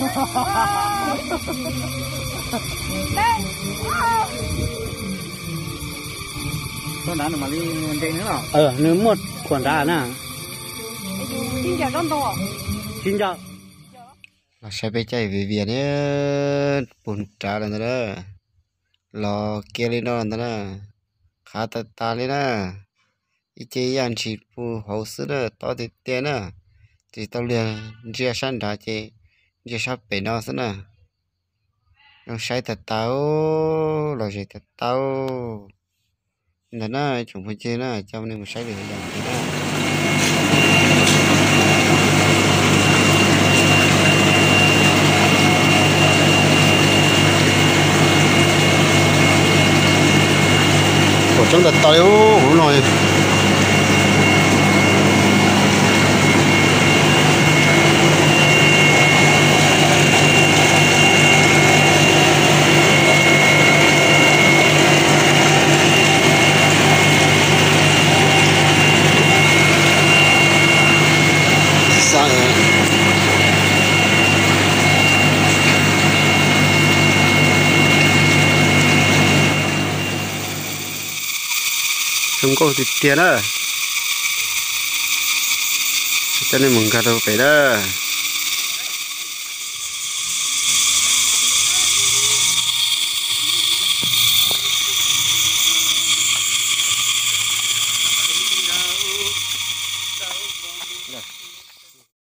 Nws muaj khuam nrad na. Los saib peb caij viv vias ne, puag nrad lawm ntag na. Los kiag li no ntag na. Qhav tas tas li na. Ib ce ib yam ntshis puag hauv xwb na, tob tiag tiag na. Tsis tau liag, ntsia sab nrad ces ntsia sab pem no xwb na. Zoo saib tas tas, los zem tas tas ntag na. Tsoom phooj ywg na, coj nej mus saib lwm yam ntxiv na. Kuam tseeb tas tas li, kuv lub no. Zoo nkauj tiag tiag na. Coj nej mus nkag rau pem na.